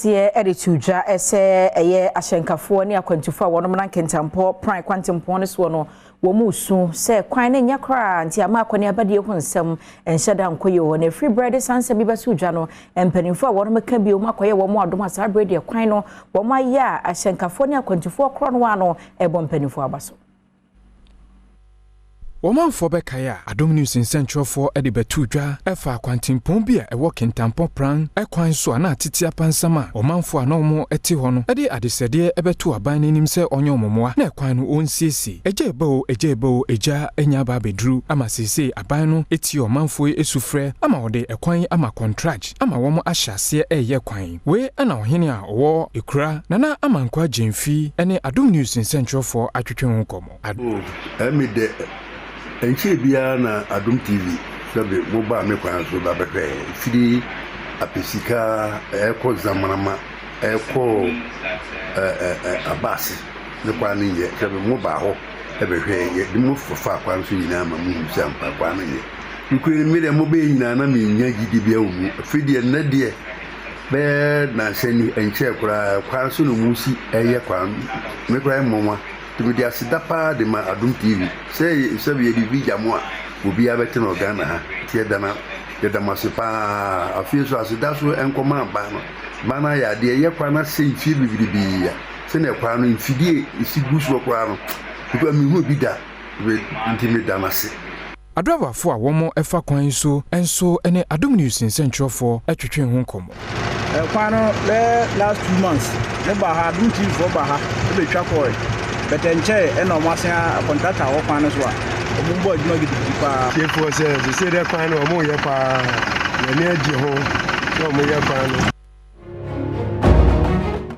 Aseɛ de to dwa sɛ ɛyɛ ahyɛnkafoɔ ne akwantufoɔ a wɔnom na Nkintampɔ Pran kwantempɔn no soɔ no, wɔn mu su sɛ kwan no nyɛ koraa, nti ama akɔneabadie ho nsɛm nhyɛ da nkɔ yie hɔ. Na ɛfiri berɛ de saa nsɛm bi bɛso dwa no, mpanimfoɔ a wɔnom ka bio mu akɔyɛ wɔn adom a saa berɛ deɛ kwan no wɔn ayɛ a ahyɛnkafoɔ ne akwantufoɔ korɔ no ano ɛbɔ mpanimfoɔ aba so. Wɔmanfoɔ bɛkae a, Adom News nsɛntwerɛfoɔ de bɛtoo dwa ɛfa akwantempɔn bi a ɛwɔ Kintampɔ Pran ɛkwan so a na atete apansam a ɔmanfoɔ a na wɔn te hɔ no de adesɛdeɛ ɛbɛto aban no anim sɛ ɔnyɛ wɔn mmoa na ɛkwan no ɔnsiesie. Agya eba o, agya eba o, agya anya aba abɛduru ama seesei aban no tie ɔmanfoɔ yi sufrɛ ama wɔde ɛkwan yi ama contract ama wɔn ahyɛ aseɛ ɛreyɛ kwan. Wei na ɔhene a ɔwɔ Ekura, Nana Amankwaa Gyamfi ne Adom News nsɛntwerɛfoɔ atwetwe ho nkɔmmɔ. Oh, ɛme dɛ, ɛnkyɛɛ biara na Adom TV sɛbe mo baa me kwan so ba bɛhwɛɛ, firi Apesika ɛɛkɔ Zamanama ɛɛkɔ ɛɛ Abase ne kwan no nyɛ, sɛbe mo baa hɔ ɛbɛhwɛɛ, yɛde mo faa kwan so nyinaa ma mo hu sɛ ampa kwan no nyɛ. Nokorɛ ni me deɛ mo bɛyɛ nyinaa na mennya gyidie biara wɔ mu, afei deɛ nnɛ deɛ bɛyɛ nansa ni ɛnkyɛɛ koraa kwan so na mo si ɛyɛ kwan, me koraa ɛmmɔ nwa. Nti mede aseda paa de ma Adom TV sɛ sɛbi yɛde bi gya mo a obiara bɛte no wɔ Ghana ha nti yɛda no yɛda mo ase paa. Afei nso aseda so nkɔma aban no. Aban no ayɛ adeɛ ɛyɛ kwan no asɛ mfie bebrebe a sɛnea kwan no mfidie ɛsi gu soɔ koraa no mekura menhuu bi da nti meda no ase. Adrɔbafo a wɔfa kwan yi so nso ne Adom News nsɛnkyerɛwfoɔ twetwee ho nkɔmmɔ. Kwan no bɛyɛ last 2 months mo ba ha, Adom TV foɔ ba ha ɛbɛtwa kɔɛ, but ɛnkyɛɛ ɛna ɔmo asen a contractor wɔ kwan no so a ɔmo bɔ adwuma gidigidi paa. Tiefoɔ sɛ sese dɛ kwan no ɔmo yɛ paa, yɛne agye ho sɛ ɔmo yɛ kwan no.